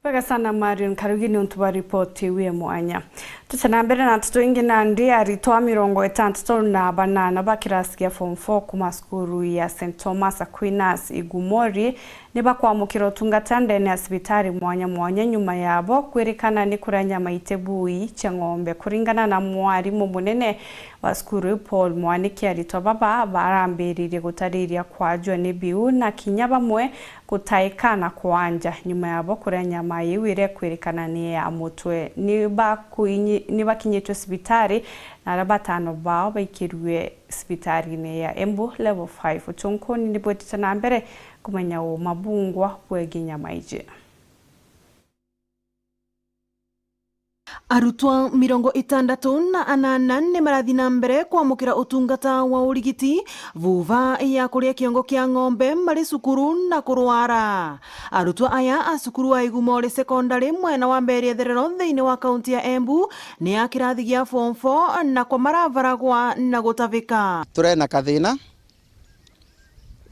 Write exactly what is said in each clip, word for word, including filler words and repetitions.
Bwega sana Marion Karugi niuntu bwa ripoti iu ya mwanya. Tuce na mbere na nteto ingi, nandi aritwa mirongo itantatu na banana ba kirasi gia form four kuma cukuru ya Saint Thomas Aquinas Igumori ni bakwamukira utungata ndene ya cibitari mwanya mwanya nyuma yabo kwirikana ni kuria nyama ite bui cia ng'ombe. Kuringana na mwarimu munene wa cukuru iu Paul Mwaniki, aritwa baba barambiririe gutariria kwajua ni biu na kinya bamwe gutaika na kwanja nyuma yabo kuria nyama iu iria ikwirikana ni ya mutwe. Ni bakuinyi-, ni bakinyitwe cibitari na aria batano bao baikirue cibitarine ya Embu Level five. Uchunkuni ni bwitite na mbere kumenya uma bungwa bwegi nyama iji. Arutwa mirongo itandatu na anana ni marathi na mbere kwamukira utungata wa urigiti vuva ya kuria kiongo kia ng'ombe mari cukuru na kurwara. Arutwa aya a cukuru wa Igumori Secondary mwena wa Mberi Etherero thiini wa kaunti ya Embu ni a kirathi gia form four na kwa maravaragwa na gutavika. Turena kathina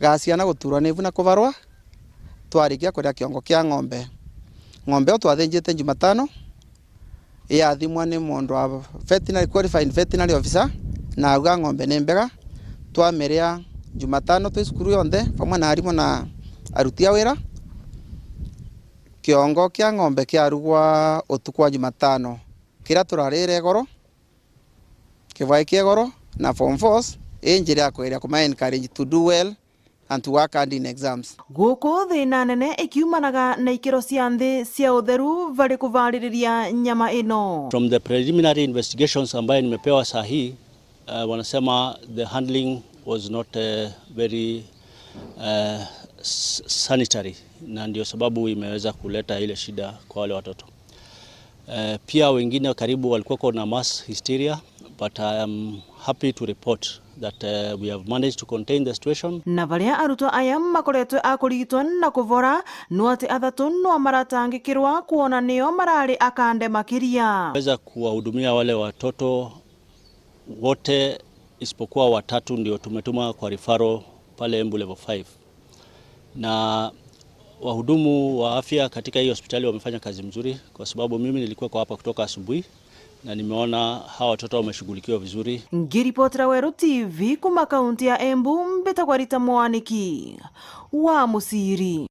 ga ciana guturwa ni ivu na kuvarwa twarikia kuria kiongo kia ng'ombe. Ng'ombe io twathinjite Jumatano, yathimwa ni mundu wa veterinary, qualified veterinary officer, na auga ng'ombe ni mbega. Twamiria Jumatano twi cukuru yonthe, vamwe na arimu na aruti a wira. Kiongo kia ng'ombe kiarugwa utuku wa Jumatano, kiria turarire igoro, kivai kia igoro, na form fours, ii njira ya kwegeria kuma encourage to do well and to work hard in exams. Guku thina nene ikiumanaga na ikiro cia nthi cia utheru bari kuvaririria nyama ino. From the preliminary investigations ambaye nimepewa saa hii, uh, wanasema the handling was not, uh, very, uh, s-, sanitary, na ndio sababu imeweza kuleta ile shida kwa wale watoto. Eh, pia wengine karibu walikuwa na mass hysteria, but I am happy to report that, eh, we have managed to contain the situation. Na baria arutwa aya makoretwe a kurigitwa na kuvora, no ati athatu no maratangikirwa kwona nio marari akande makiria. Weza kuwahudumia wale watoto wote isipokuwa watatu ndio tumetuma kwa referral pale Embu Level five. Na wahudumu wa afya katika hii hospitali wamefanya kazi mzuri, kwa sababu mimi nilikuwa kwa hapa kutoka asubuhi na nimeona hawa watoto wameshughulikiwa vizuri. Ngiripotera Weru T V kuma kaunti ya Embu, mbitagwa Rita Mwaniki wa Musiri.